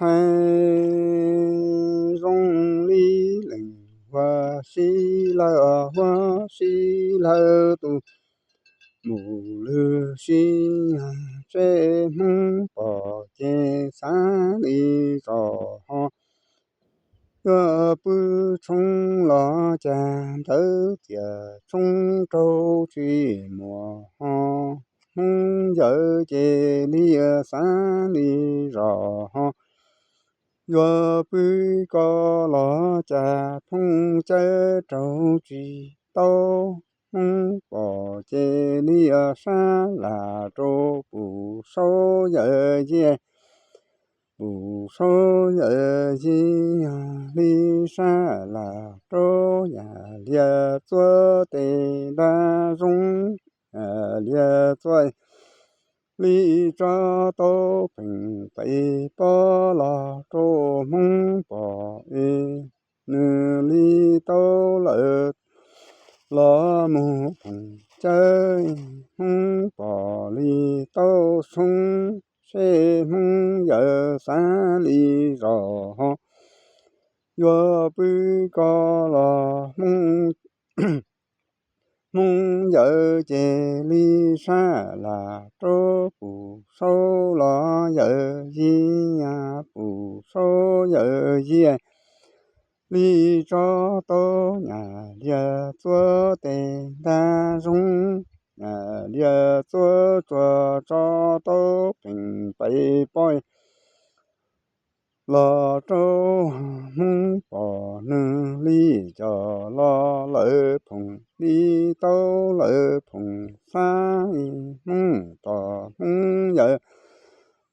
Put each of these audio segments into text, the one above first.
hais zoo li leej huab sib lawv, huab sib lawv tus mus lwg sib, tsev Hmoob pom ces xav li zos ho, yuav pw tshoob los cas ntawd tias tshoob raug tsis muaj ho, Hmoob yawg ces li xav li zos ho, yuav pw ko los cas phooj cawv raug tsis tau, Hmoob pom ces li sab lam rau pum saub yawg yias, pum saub yawg yias li sab lam rau yam liag txua tes ntab zoo, liag txua li tso tau pheem pais pob los rau Hmoob pom es nws li tau lawm los mus phooj cawv, Hmoob pom li tau tshoob, seb Hmoob yawg xav li zos ho, yuav pw ko los Hmoob, Hmoob yawg ces li sab lam rau pum saub los yawg yias, pum saub yawg yias li tso tau yam liag txua tes ntab zoo, yam liag txua tsuas tso tau pheem pais pob los rau Hmoob pom nws li cov los lawv phoom li tau lawv phoom xab, Hmoob tom Hmoob yawg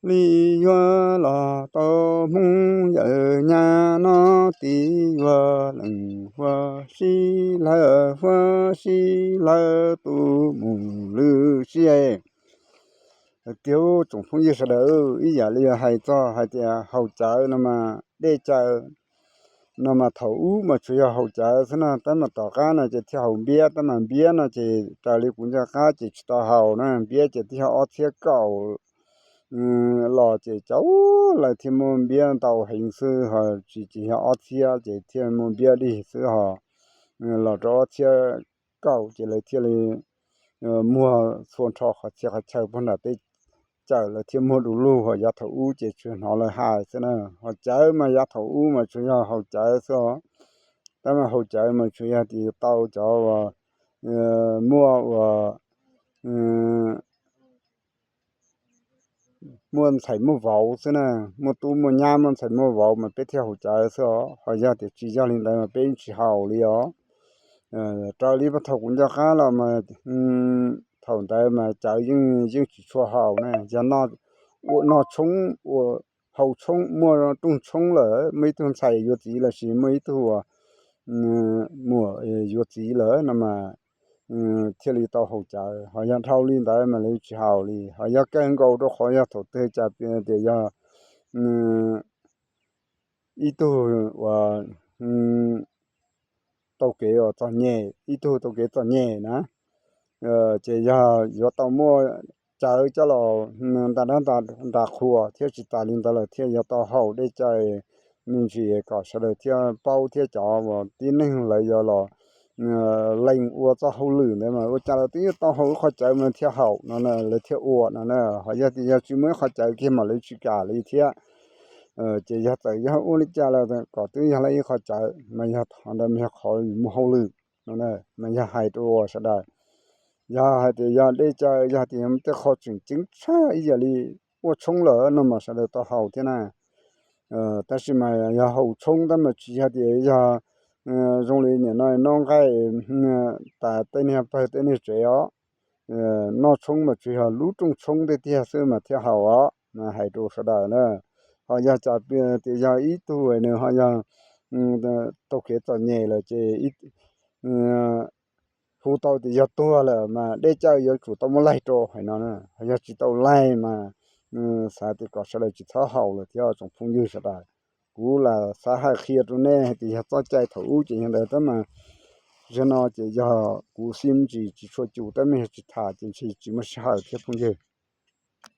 li yuav los tau Hmoob yawg nyab no tid yuav leej huab sib lawv, huab sib lawv tus mus lwg sib. Tias tsoom phooj ywg sawv daws, ib yam li hais txog hais tias haus cawv no mas dej cawv no mas thaum ub mas tsuas yog haus cawv xwb no, tab mas tom qab no ces thiaj haus npiab, tab mas npiab no ces raws li kuv nco qab ces tsis tau haus na, npiab ces twb yog ob txhiab kaum los ces cov lawv thiaj muaj npiab ntau heev xwb ho, tsis, tsis yog ob txhiab ces thiaj muaj npiab dig xwb ho, los rau ob txhiab kaum ces lawv thiaj li muag txhua nrho qhov txhia qhov chaw puag nram tej cawm lawv thiaj muag du lug ho. Yav thaum ub ces tsuas hnov lawv hais xwb na, haus cawv mas yav thaum ub mas tsuas yog haus cawv xwb os. Tab mas haus cawv mas tsuas yog tias tau cov uas muaj uas muaj ntxhais muaj vauv xwb na, muaj tub muaj nyab muaj ntxhais muaj vauv mas peb thiaj haus cawv xwb os, ho yog tias tsis yog li ntawd mas peb yeej tsis haus li os. Raws li puag thaum kuv nco qab los mas thaum ntawd mas cawv yeej, yeej tsis tshua haus na, yog noj, ua noj tshoob, ua haus tshoob, muaj rooj tshoob lawm, muaj ib tug ntxhais yuav txiv lossis muaj ib tug muam yuav txiv lawm no mas thiaj li tau haus cawv, ho yog dhau li ntawd mas lawv tsis haus li. Ho yog kawg nkaus rau qhov yog thaum twg cas tias yog ib tug uas tau kev uas txom nyem, ib tug tau kev txom nyem na, ces yog yuav tau muaj cawv coj los nta dab nta qhua thiab, tsis tas li ntawd lawm thiaj yuav tau haus dej cawv me ntsis kom sawv daws thiaj paub thiab cov uas tib neeg lawv yuav los lees ua txoj hauj lwm ntawd mas ua cas lawv twb yuav tau haus ib qho cawv mas thiaj haum no na, lawv thiaj ua no na. Ho yog tias yog tsis muaj ib qho cawv kiag mas lawv tsis kam li thiab. Ces yog txawm yog ua li cas los kom twb yog lawv ib qho cawv mas yog qhov ntawd mas yog qhov muaj hauj lwm no na, mas yog hais rau sawv daws. Yog hais tias yog dej cawv, yog tias tej qho tseem ceeb tshaj ib yam li ua tshoob lawm no mas sawv daws tau haus thiab na. Tab sis mas yog haus tshoob tab mas tsis yog tias yog zoo li nim no noj nqaij tas tej niag pawg tej niag tsev os. Noj tshoob mas tsuas yog lub rooj tshoob tiag tiag xwb mas thiaj haus os, mas hais rau sawv daws na. Ho yog cas tias yog ib tug nws ho yog tau kev txom nyem lawm ces hu tau tias yog tuag lawm mas dej cawv yuav tsum tau muab laig rau hais no na. Ho yog tsis tau laig mas xav tias kom sawv daws tsis txhob haus lawm thiab tsoom phooj ywg sawv daws. Kuv lam xav hais qhia rau nej hais tias yog txoj cai thaum ub ces yog ntawd tab mas zaum no ces yog kuv xib ntsis tsis tshua cum tab mas yog tsis tham ces ntshe tsis muaj sij hawm thiab phooj ywg.